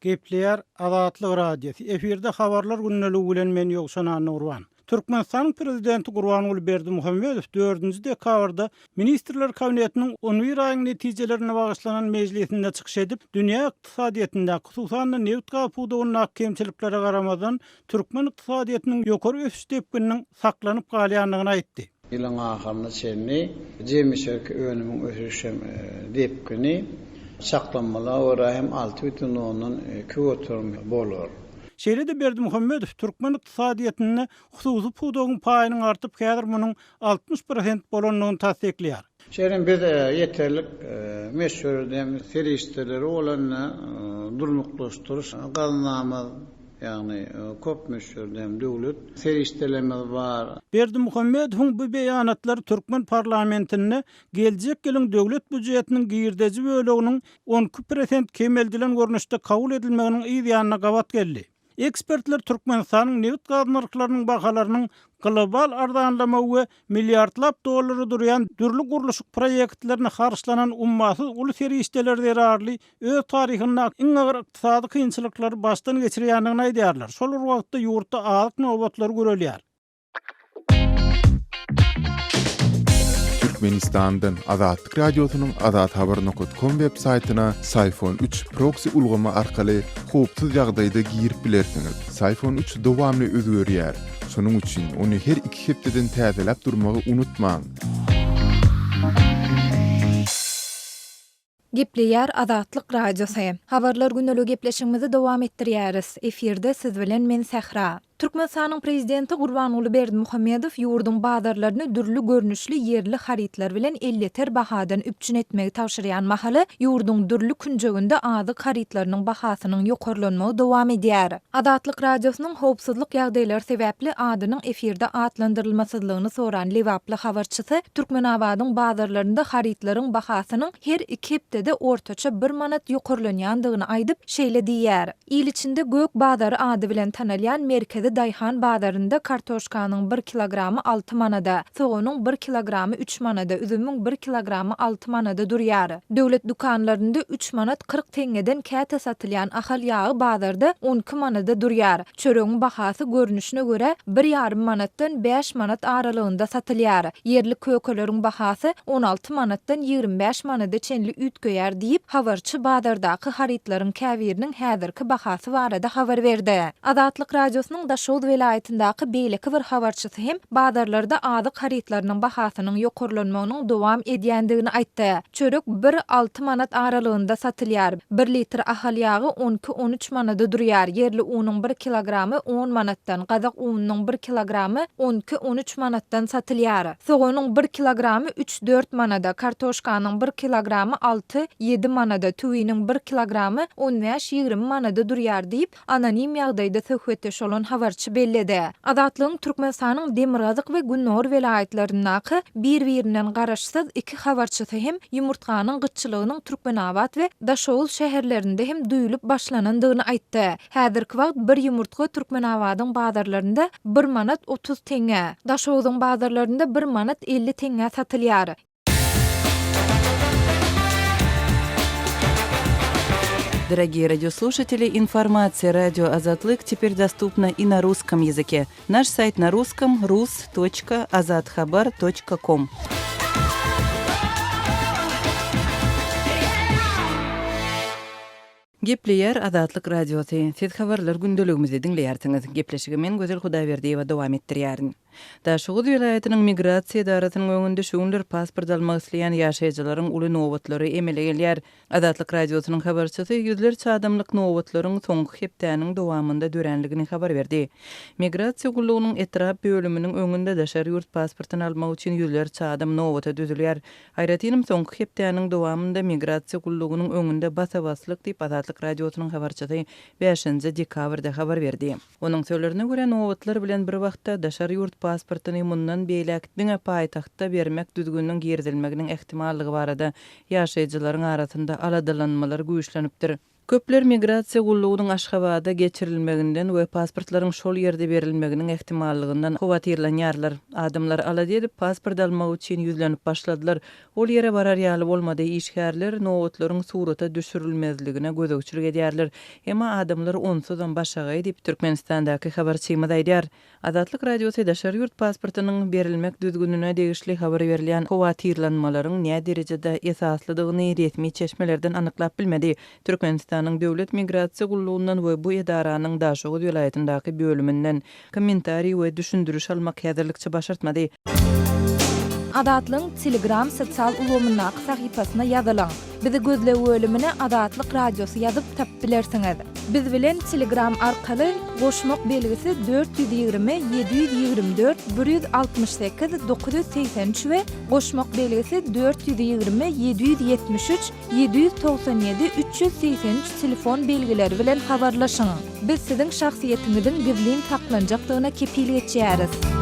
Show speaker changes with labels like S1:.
S1: Gepleýär Azatlyk Radiosy, efirde Habarlar gündeligi bilen men Ýowşan Annagurban. Türkmenistanyň Prezidenti Gurbanguly Berdimuhamedow dördünji dekabrda Ministrler Kabinetiniň on bir aýyň netijelerine bagyşlanan mejlisinde çykyş edip, dünýä ykdysadyýetindäki, hususan-da, nebit-gaz pudagyndaky kemçiliklere garamazdan, türkmen ykdysadyýetiniň ýokary ösüş depgininiň saklanyp galýandygyny aýtdy.
S2: Ýylyň ahyryna çenli jemi içerki önümiň ösüş depgini çaklamalara görä hem 6,2% bolar.
S1: Şeýle-de Berdimuhamedow türkmen ykdysadyýetinde hususy pudagyň paýynyň artyp, häzir munuň 60 prosent bolandygyny tassyklaýar.
S2: Şeýle hem biz ýeterlik möçberde hem serişdeleri bolan durnuklaşdyryş gaznamyz, ýagny köp möçberde hem döwlet serişdelerimiz bar.
S1: Berdimuhamedowyň bu beýanatlary türkmen parlamentinde geljek ýylyň döwlet býujetiniň girdeji böleginiň 12 prosent kemeldilen görnüşde kabul edilmeginiň yz ýanyna gabat geldi. Ekspertler Türkmenistanyň nebit-gaz nyrhlarynyň bahalarynyň global arzanlamagy we milliardlap dollara durýan dürli gurluşyk proýektlerine harçlanan ummasyz uly serişdeler zerarly öz taryhyndaky iň agyr ykdysady kynçylyklary başdan geçirýändigini aýdýarlar. Şol bir wagtda ýurtda azyk nobatlary gürelýär.
S3: Türkmenistandan Azatlyk Radiosynyň azathabar nokat kom web saýtyna Syfon üç proksi ulgamy arkaly howpsuz ýagdaýda girip bilersiňiz. Syfon üç dowamly özgerýär. Şonuň üçin ony her iki hepdeden täzeläp durmagy unutmaň.
S4: Gepleýär Azatlyk Radiosy. Habarlar güneli gepleşigimizi dowam etdirýäris. Efirde siz bilen men Sähra. Türkmenistanyň Prezidenti Gurbanguly Berdimuhamedow ýurduň bazarlaryny dürli görnüşli ýerli harytlar bilen elýeter bahadan üpjün etmegi tabşyrýan mahaly, ýurduň dürli künjeginde azyk harytlarynyň bahasynyň ýokarlanmagy dowam edýär. Azatlyk Radiosynyň howpsuzlyk ýagdaýlary sebäpli adynyň efirde atlandyrylmasyzlygyny soran lebaply habarçysy Türkmenabadyň bazarlarynda harytlaryň bahasynyň her iki hepdede ortaça bir manat ýokarlanýandygyny aýdyp, şeýle diýýär, Il içinde Gök bazary ady bilen tanalýan merkezi daýhan bazarynda kartoşkanyň bir kilogramy alty manada, soganyň bir kilogramy üç manada, üzümiň bir kilogramy alty manada durýar. Döwlet dükanlarynda üç manat 40 teňňeden käte satylýan Ahal ýagy bazarda 12 manada durýar. Çöregiň bahasy görnüşine görä bir ýarym manatdan bäş manat aralygynda satylýar. Ýerli kökeleriň bahasy 16 manatdan 25 manada çenli üýtgeýär diýip, habarçy bazardaky harytlaryň käbiriniň häzirki bahasy barada habar berdi. Azatlyk Radiosynyň Daşoguz welaýatyndaky beýleki bir habarçysy hem bazarlarda azyk harytlarynyň bahasynyň ýokarlanmagynyň dowam edýändigini aýtdy. Çörek bir, alty manat aralygynda satylýar. Bir litr Ahal ýagy on iki, on üç manada durýar. Ýerli unuň bir kilogramy on manatdan, gazak ununyň bir kilogramy on iki, on üç manatdan satylýar. Soganyň bir kilogramy üç, dört manada, kartoşkanyň bir kilogramy alty, ýedi manada, tüwiniň bir kilogramy on bäş, ýigrimi manada durýar diýip, Anonim ýagdaýda söhbetdeş bolan habarçy belledi. Azatlygyň Türkmenistanyň demirgazyk we gündogar welaýatlaryndaky bir-birinden garaşsyz iki habarçysy hem ýumurtganyň gytçylygynyň Türkmenabat we Daşoguz şäherlerinde hem duýulyp başlanandygyny aýtdy. Häzirki wagt bir ýumurtga Türkmenabadyň bazarlarynda bir manat 30 teňňä, Daşoguzyň bazarlarynda bir manat 50 teňňä satylýar.
S5: Дорогие радиослушатели, информация радио Азатлык теперь доступна и на русском языке. Наш сайт на русском rus.azathabar.com. Gepleýär Azatlyk Radiosy, Siz habarlar gündeligimizi diňleýärsiňiz. Gepleşigi men Gözel Hudaýberdiýewa dowam etdirýärin. Daşoguz welaýatynyň migrasiýa edarasynyň öňünde şu günler pasport almak isleýän ýaşaýjylaryň uly nobatlary emele gelýär. Azatlyk Radiosynyň habarçysy ýüzlerçe adamlyk nobatlaryň soňky hepdäniň dowamynda döränligini habar berdi. Migrasiýa gullugynyň etrap bölüminiň öňünde daşary ýurt pasportyny almak üçin ýüzlerçe adam nobata düzülýär. Aýratynam soňky hepdäniň dowamynda Migrasiýa gullugynyň öňünde basa-baslyk diýip, Azatlyk Radiosynyň habarçysy bäşinji dekabrda habar berdi. Onuň sözlerine görä, nobatlar bilen bir wagtda daşary ýurt pasportyny mundan beýläk diňe paýtagtda bermek düzgüniniň girizilmeginiň ähtimallygy barada ýaşaýjylaryň arasynda aladalanmalar güýçlenipdir. Köpler migrasiýa gullugynyň Aşgabada geçirilmeginden we pasportlaryň şol ýerde berilmeginiň ähtimallygyndan howatyrlanýarlar. Adamlar alada edip, pasport almak üçin ýüzlenip başladylar. Ol ýere barar ýaly bolmady. Işgärler nobatlaryň surata düşürilmezligine gözegçilik edýärler. Emma adamlar onsuzam başagaý diýip, Türkmenistandaky habarçymyz aýdýar. Azatlyk Radiosy daşary ýurt pasportynyň berilmek düzgünine degişli habar berilýän howatyrlanmalaryň näderejede esaslydygyny resmi çeşmelerden anyklap bilmedi. Türkmenistanyň Döwlet migrasiýa gullugyndan we bu edaranyň Daşoguz welaýatyndaky bölüminden kommentariý we düşündiriş almak häzirlikçe başartmady.
S4: Azatlygyň Telegram sosial ulgamyndaky sahypasyna ýazylyň. Bizi gözleg bölümine Azatlyk Radiosy ýazyp tapyp bilersiňiz. Biz bilen Telegram arkaly goşmak belgisi 420 724 168 983 we goşmak belgisi 420 773 797 383 telefon belgileri bilen habarlaşyň. Biz siziň şahsyýetiňiziň gizlin saklanjakdygyna kepil geçýäris.